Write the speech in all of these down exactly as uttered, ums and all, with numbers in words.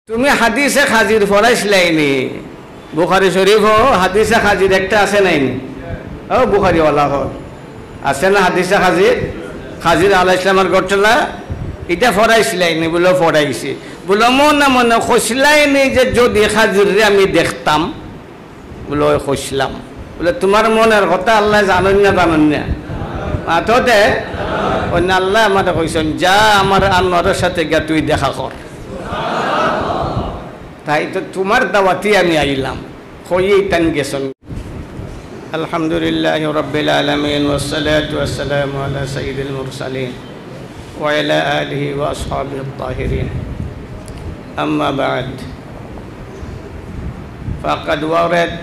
তুমি হাদিসে খাজির পড়াইছলায়নি? বুখারী শরীফো হাদিসে খাজির একটা আছে নায়নি? ও বুখারীওয়ালা অকল, আছে না হাদিসে খাজির? খাজির আলাইহিস সালামর ঘটনা, ইটা পড়াইছলায়নি? বুলে, পড়াইছি। বুলে, মনে মনে কইছলায়নি যে যুদি খাজিররে আমি দেখতাম? বুলে, অয় কইছলাম। বুলে, তুমার মনর কথা আল্লায় জানইন না, জানইন না? মাতো তে, অইন্য আল্লায় আমারে কইছইন, যা আমার আনোয়ারর সাথে গিয়া তুই দেখা কর। তাই তো তুমার দাওয়াতি আমি আইলাম, কইয়া তাইন গেছইন। الحمد لله رب العالمين، والصلاة والسلام على سيد المرسلين وعلى آله وأصحابه الطاهرين. أما بعد، فقد ورد: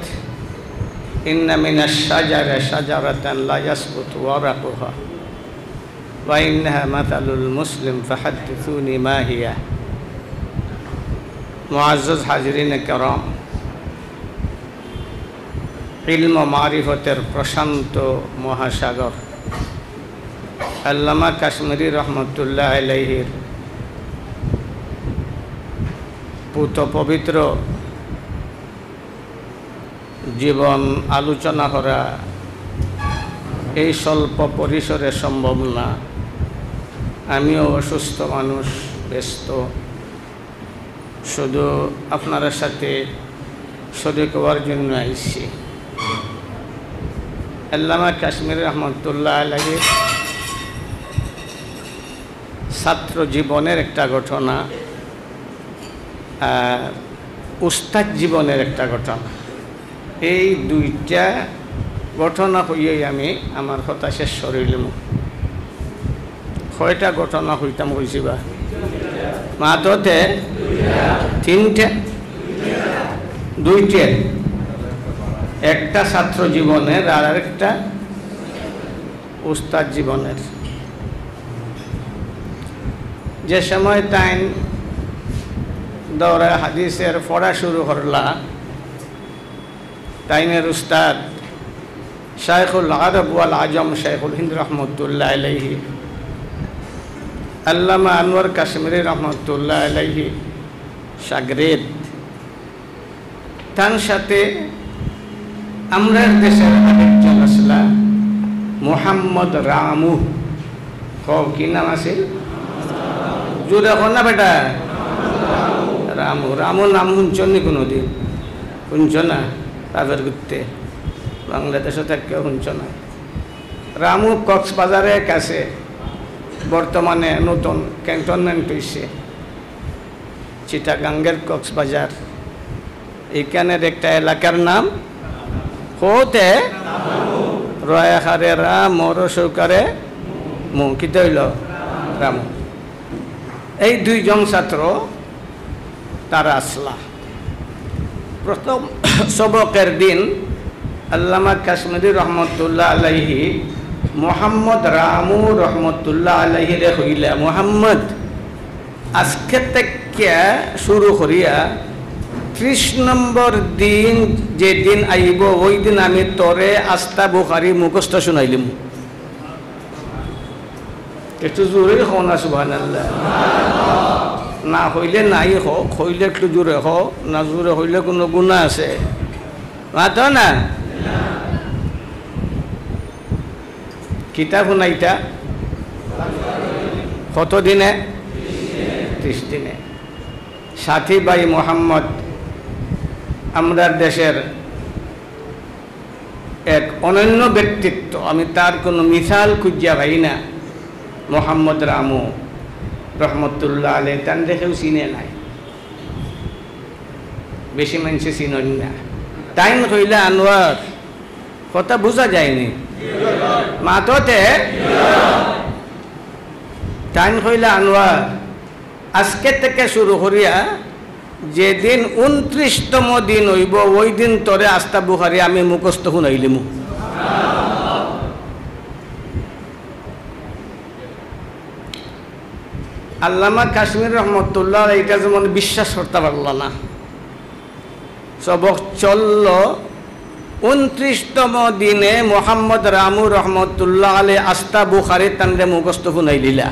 إن من الشجرة شجرة لا يسقط ورقها، وإنها مثل المسلم، فحدثوني ما هي. معزز حاضرين الكرام، ইলম ও মারিফতের প্রশান্ত মহাসাগর আল্লামা কাশ্মীরি রহমতুল্লাহ আলাইহির পুত পবিত্র জীবন আলোচনা করা এই স্বল্প পরিসরে সম্ভব না। আমিও অসুস্থ মানুষ, ব্যস্ত। শুধু আপনারার সাথে শরিক হওয়ার জন্য আইছি। আল্লামা কাশ্মীরি রহমতুল্লাহ আলাইহির ছাত্র জীবনের একটা ঘটনা, আর উস্তাদ জীবনের একটা ঘটনা। এই দুইটা ঘটনা কইয়াউ আমি আমার কথা শেষ করিলিমু। কয়টা ঘটনা কইতাম কইছি বা? মাতো তে তিনটা, দুইটা, একটা ছাত্র জীবনের আর আরেকটা উস্তাদ জীবনের। যে সময় তাইন দৌরা হাদিসের পড়া শুরু করলা, তাইনের উস্তাদ শাইখুল আরব ওয়াল আজম শাইখুল হিন্দ রহমতুল্লাহ আলাইহি, আল্লামা আনোয়ার কাশ্মীরি রহমতুল্লাহ আলাইহি শাগরিদ। তান সাথে আমরার দেশের আরেকজন আছলা, মোহাম্মদ রামু। কও, কি নাম আছিল? জোরে কও না বেটা। রামু, রামু নাম হুনছো নি কুনুদিন? হুনছো না? তারপর ঘুরতে বাংলাদেশো থাকিয়া হুনছো না? রামু কক্সবাজারে কাছে, বর্তমানে নতুন ক্যান্টনমেন্ট অইছে। চিটাগাঙ্গের কক্সবাজার, এইখানের একটা এলাকার নাম। কও তে, রয় আকারে রা, ম হ্রস্ব উকারে মু, কিতা অইলো? রামু। এই দুইজন ছাত্র তারা আছলা। প্রথম সবকের দিন আল্লামা কাশ্মীরি রহমতুল্লাহ আলাইহি মোহাম্মদ রামু রহমতুল্লাহ আলাইহিরে কইলা, মোহাম্মদ, আজকে থাকিয়া শুরু করিয়া ত্রিশ নম্বর দিন যেদিন আইবো, ওই দিন আমি তোরে আস্তা বুখারি মুখস্থ শুনাইলিমু। একটু জোরে কও না, সুবহানাল্লাহ। না কইলে নাই কও, কইলে একটু জোরে কও, না জোরে কইলে কুনু গুনা আছে? মাতো না। কিতা হুনাইতা? কত দিনে? ত্রিশ দিনে। সাথী ভাই মোহাম্মদ, আমরার দেশের এক অনন্য ব্যক্তিত্ব, আমি তার কুনু মিসাল খুঁজিয়া পাই না। মোহাম্মদ রামু রহমতুল্লাহ আলাইহি, তানরে কেউ চিনে নাই, বেশি মানষে চিনইন না। তাইন কইলা, আনোয়ার, কথা বুঝা যায়নি, মাতো তে। তাইন কইলা, আনোয়ার, আজকে থেকে শুরু করিয়া যেদিন ঊনত্রিশতম দিন অইবো, ওই দিন তোরে আস্তা বুখারি আমি মুখস্থ হুনাইলিমু। আল্লামা কাশ্মীরি রহমতুল্লাহ আলাইহি ইটা যেমন বিশ্বাস করতা পারলা না। সবক চললো, ঊনত্রিশতম দিনে মোহাম্মদ রামু রহমতুল্লাহ আলাইহি আস্তা বুখারি তানরে মুখস্থ হুনাইলিলা।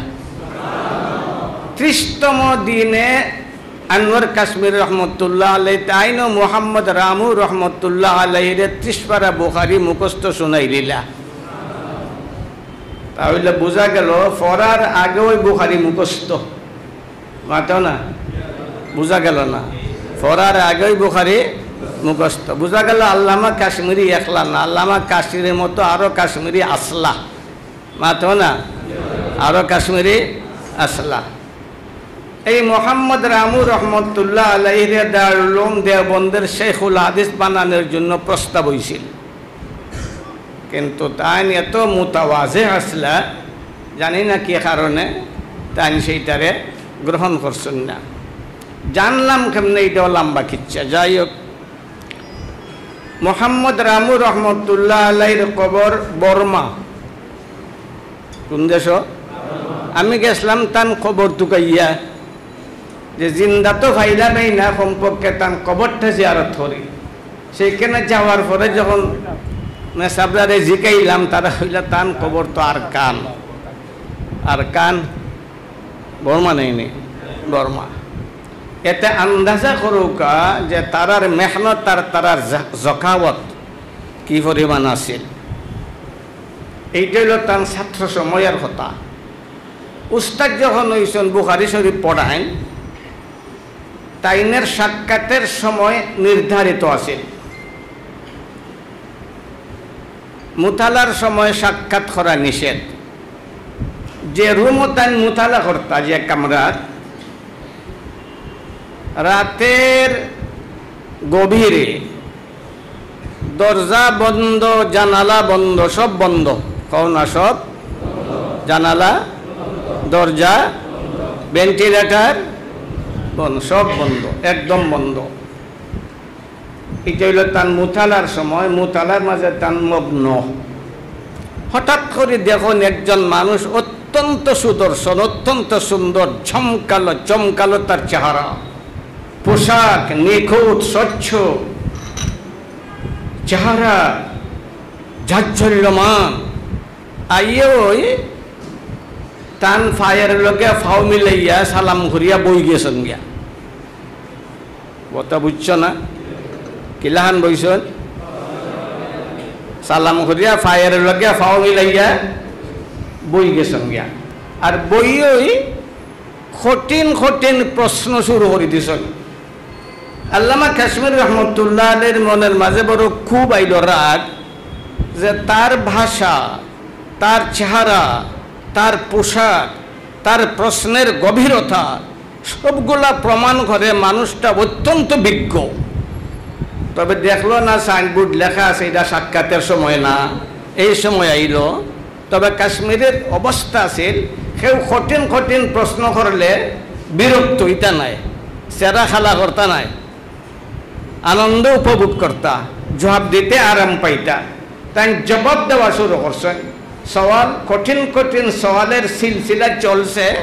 ত্রিশতম দিনে আনোয়ার কাশ্মীর রহমতুল্লাহ আলাইহি, তাইনও মোহাম্মদ রামু রহমতুল্লাহ আলাইহিরে ত্রিশ পারা বুখারি মুখস্থ শুনাই দিলা। তাহলে বুঝা গেল, পড়ার আগেউ বুখারি মুখস্থ। মাতো না? বুঝা গেল না? পড়ার আগেউ বুখারি মুখস্থ। বুঝা গেল আল্লামা কাশ্মীরি একলা না, আল্লামা কাশ্মীরির মতো আরো কাশ্মীরি আছলা। মাতো না? আরো কাশ্মীরি আছলা। এই মোহাম্মদ রামু রহমতুল্লাহ আলাইহিরে দারুল উলুম দেওবন্দের শেখুল হাদিস বানানোর জন্য প্রস্তাব অইছিল, কিন্তু তাইন এত মুতাওয়াজে আছলা, জানি না কি কারণে তাইন সেইটারে গ্রহণ করছইন না। জানলাম কেমনে, এইটাও লম্বা কিচ্ছা। যাই হোক, মোহাম্মদ রামু রহমতুল্লাহ আলাইহির কবর বর্মা। কোন দেশো? আমি গেছলাম তান কবর তুকাইয়া, যে জিন্দা তো পাইলামই না, কমপক্ষে তান কবরটা জিয়ারত করি। সেইখানে যাওয়ার পরে যখন মেসাবরারে জিকাইলাম, তারা কইলা, "তান কবর তো আরকান।" আরকান বর্মা নায়নি? বর্মা। এতে আন্দাজা করউক্কা যে তারার মেহনত আর তারার জা-, জকাওত কি পরিমাণ আছিল। এইটা অইলো তান ছাত্র সময়র কথা। উস্তাদ যখন অইছইন বুখারি শরীফ পড়াইন, তাইনের সাক্ষাতের সময় নির্ধারিত আছিল। মুতালার সময় সাক্ষাৎ করা নিষেধ। যে রুমো তাইন মুতালা করতা, যে কামরাত, রাতের গভীরে দরজা বন্ধ, জানালা বন্ধ, সব বন্ধ। কও না সব? জানালা, দরজা, ভেন্টিলেটর বন্ধ, সব বন্ধ, একদম বন্ধ। ইটা অইলো তান মুতালার সময়, মুতালার মাঝে তান মগ্ন। হঠাৎ করি দেখইন একজন মানুষ অত্যন্ত সুদর্শন, অত্যন্ত সুন্দর, ঝমকালো চমকালো তার চেহারা, পোশাক নিখুঁত স্বচ্ছ, চেহারা জাজ্বল্যমান। আইয়া অউ তান পায়ের লগে পাও মিলাইয়া সালাম করিয়া বই গেছইন গিয়া। কথা বুঝছো না? কিলাখান বইছইন? সালাম করিয়া পায়ের লগে পাও মিলাইয়া বই গেছইন গিয়া। আর বইয়াউ কঠিন কঠিন প্রশ্ন শুরু করি দিছইন। আল্লামা কাশ্মীর রহমতুল্লাহ আলাইহির মনের মাঝে বড় ক্ষোভ আইলো, রাগ, যে তার ভাষা, তার চেহারা, তার পোশাক, তার প্রশ্নের গভীরতা, সবগুলা প্রমাণ করে মানুষটা অত্যন্ত বিজ্ঞ। তবে দেখলো না সাইনবোর্ড লেখা আছে, ইটা সাক্ষাতের সময় না, এই সময় আইলো। তবে কাশ্মীরের অবস্থা আছিল, কেউ কঠিন কঠিন প্রশ্ন করলে বিরক্ত অইতা নায়, চেরা খালা করতা নায়, আনন্দ উপভোগ করতা, জবাব দিতে আরাম পাইতা। তাইন জবাব দেওয়া শুরু করছইন। সওয়াল, কঠিন কঠিন সওয়ালের সিলসিলা চলছে,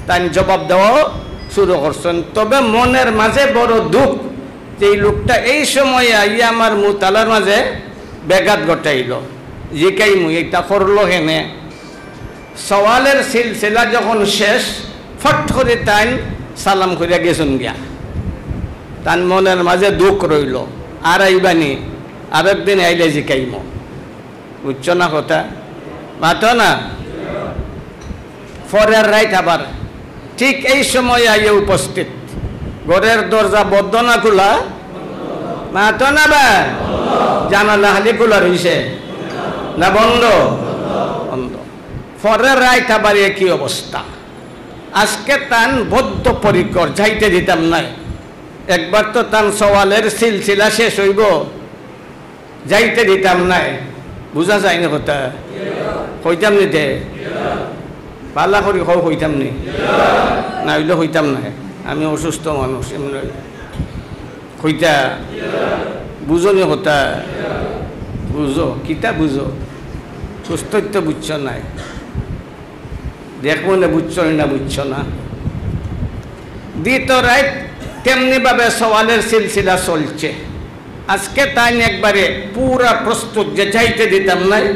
তাইন জবাব দেওয়াও শুরু করছইন। তবে মনের মাঝে বড় দুঃখ যে এই লোকটা এই সময়ে আইয়া আমার মুতালার মাঝে ব্যাঘাত ঘটাইলো। জিকাইমু, ইটা করলো কেনে? সওয়ালের সিলসিলা যখন শেষ, ফট করি তাইন সালাম করিয়া গেছইন গিয়া। তান মনের মাঝে দুঃখ রইলো, আর আইবানি, আরেকদিন আইলে জিকাইমু। বুঝছো না কথা? মাতো না? পরের রাইত আবার ঠিক এই সময় আইয়া উপস্থিত। ঘরের দরজা বদ্ধ না খুলা? মাতো না বা? জানালা খালি খুলা রইছে না বন্ধ? বন্ধ। পরের রাইত আবার একই অবস্থা। আজকে তান বদ্ধপরিকর, যাইতে দিতাম নায়। একবার তো তান সওয়ালের সিলসিলা শেষ অইবো, যাইতে দিতাম নায়। বুঝা যায়নি কথা? কইতাম নি তে? বালা করি কও, কইতাম নি? না অইলে কইতাম নায়। আমি অসুস্থ মানুষ, এমনে। কইতা? বুঝো নি কথা? বুঝো, কিতা বুঝো? সুস্থ তো বুঝছো নায়। দেখমু না বুঝছো নি না বুঝছো না। দ্বিতীয় রাইত তেমনি ভাবে সওয়ালের সিলসিলা চলছে। আজকে তাইন একবারে পুরা প্রস্তুত যে যাইতে দিতাম নায়,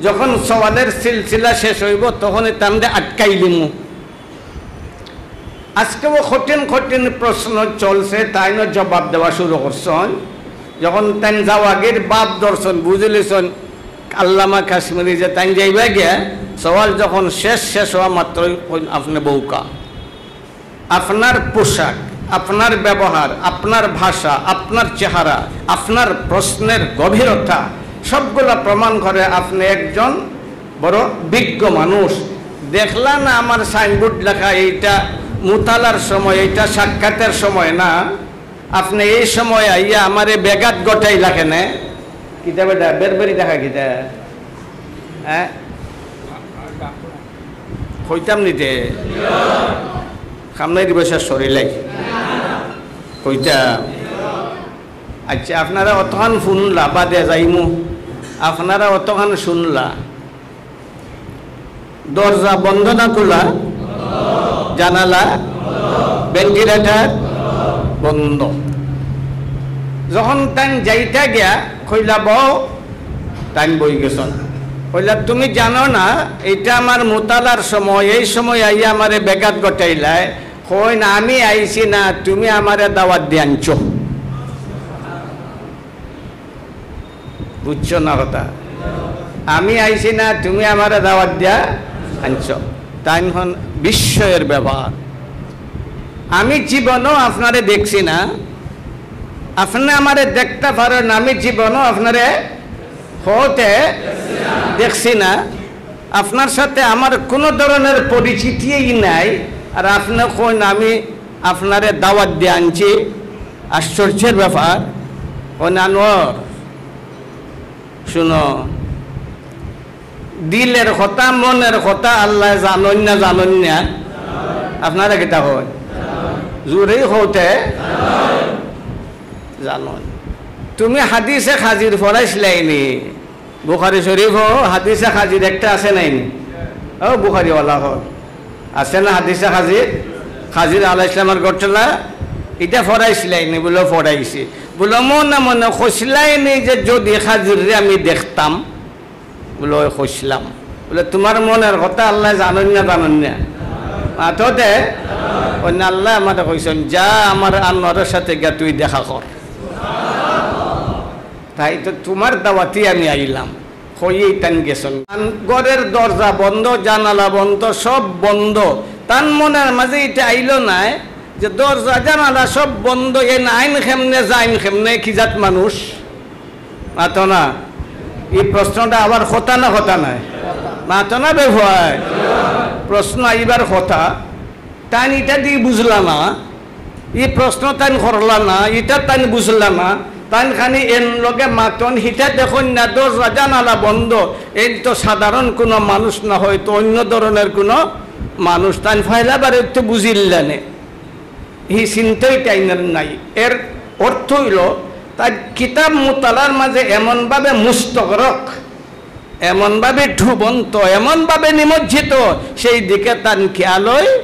যখন সওয়ালের সিলসিলা শেষ অইবো তখনই তানরে আটকাইলিমু। আজকেও কঠিন কঠিন প্রশ্ন চলছে, তাইনও জবাব দেওয়া শুরু করছইন। যখন তাইন যাওয়াগির বাপ ধরছইন, বুঝিলিছইন আল্লামা কাশ্মীরি যে তাইন যাইবা গিয়া, সওয়াল যখন শেষ, শেষ হওয়া মাত্রই কইন, "আপনে বউকা।" আপনার পোশাক, আপনার ব্যবহার, আপনার ভাষা, আপনার চেহারা, আপনার প্রশ্নের গভীরতা, সবগুলা প্রমাণ করে আপনি একজন বড় বিজ্ঞ মানুষ। দেখলা না আমার সাইনবোর্ড লেখা, এইটা মুতালার সময়, এইটা সাক্ষাতের সময় না। আপনি এই সময় আইয়া আমারে বেগাত গটাইলা কেনে? কিতা বেটা, বেরবেরি দেখা কিতা? হ্যাঁ? কইতাম নিতে। খামনাই দিব শেষ করিলাই। কইতাম। আচ্ছা, আপনারা অতখান শুনলা, বাদে যাইমু। আপনারা অতখান শুনলা। দরজা বন্ধ না খোলা? জানালা, ভেন্টিলেটর বন্ধ। যখন তাইন যাইতা গিয়া, কইলা, "বও।" তাইন বই গেছইন। কইলা, "তুমি জানো না, এইটা আমার মুতালার সময়, এই সময় আইয়া আমারে বেগাত গটাইলায়।" কইন, "আমি আইছি না, তুমি আমারে দাওয়াত দিয়া আনছো।" বুঝছো না কথা? "আমি আইছি না, তুমি আমারে দাওয়াত দিয়া আনছো।" তাইন কইন, "বিস্ময়ের ব্যাপার, আমি জীবনও আপনারে দেখছি না, আপনে আমারে দেখতা পারইন, আমি জীবনও আপনারে হতে দেখছি না, আপনার সাথে আমার কোনো ধরনের পরিচিতিই নাই, আর আপনে কইন আমি আপনারে দাওয়াত দিয়া আনছি।" আশ্চর্যের ব্যাপার। কইন, "আনোয়ার, শুনো, দিলের কথা, মনের কথা আল্লায় জানইন না, জানইন না? আপনারা কিতা কইন? জোরেই কওতে জানইন।" তুমি হাদিসে খাজির পড়াইছলায়নি? বুখারী শরীফও হাদিসে খাজির একটা আছে নাইনি? ও বুখারীওয়ালা কও, আছে না হাদিসে খাজির? খাজির আলাইহিস সালামর ঘটনা, ইটা পড়াইছলায়নি? বুলে, "পড়াইছি।" বুলে, "মনে মনে কইছলায়নি যে যদি খাজিররে আমি দেখতাম?" বুলে, "অয় কইছলাম।" বুলে, "তুমার মনের কথা আল্লায় জানইন না, জানইন না?" মাতো দে। কইন, "আল্লায় আমারে কইছইন, যা আমার আনোয়ারর সাথে গিয়া তুই দেখা কর।" তাই তো তুমার দাওয়াতি আমি আইলাম। কইয়া তাইন গেছইন। তান ঘরের দরজা বন্ধ, জানালা বন্ধ, সব বন্ধ। তান মনের মাঝে ইটা আইলো নায় যে দরজা জানালা সব বন্ধ, এন আইন কেমনে, যাইন কেমনে, কি জাত মানুষ? মাতো না। ই প্রশ্নটা আবার কথা না কথা নায়? মাতো না বে ভাই। প্রশ্ন আইবার কথা। তাইন ইটা দি বুঝলা না, ই প্রশ্ন তাইন করলা না, ইটা তাইন বুঝলা না, তাইন খানি এন লগে মাতইন, হিটা দেখইন না, দরজা জানালা বন্ধ, এইন তো সাধারণ কোনো মানুষ না, হয়তো অন্য ধরনের কোনো মানুষ, তাইন পয়লা বারে তো বুঝিলা নে, ই চিন্তাই তাইনর নাই। এর অর্থ অইলো, তাইন কিতাব মুতালার মাঝে এমনভাবে মুস্তগরক, এমনভাবে ডুবন্ত, এমনভাবে নিমজ্জিত, সেই দিকে তান খেয়ালই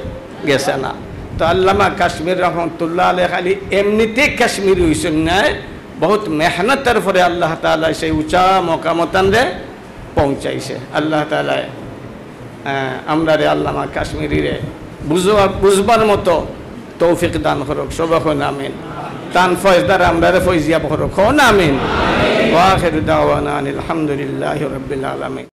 গেছে না। তো আল্লামা কাশ্মীর রহমতুল্লাহ আলাইহি খালি এমনিতেই কাশ্মীরি অইছইন নায়, বহুত মেহনতর পরে আল্লাহ তাআলা সেই উঁচা মকামো তানরে পৌঁছাইছে। আল্লাহ তাআলায়, আহ, আমরারে আল্লামা কাশ্মীরিরে বুঝবা-, বুঝবার মতো তৌফিক দান করুক। সবে কইন আমিন। তান ফয়েজ দ্বারা আমরারে ফয়েজিয়াব করুক। কইন আমিন। ওয়া আখিরু দাওয়ানা আনিল হামদুলিল্লাহি রাব্বিল আলামিন।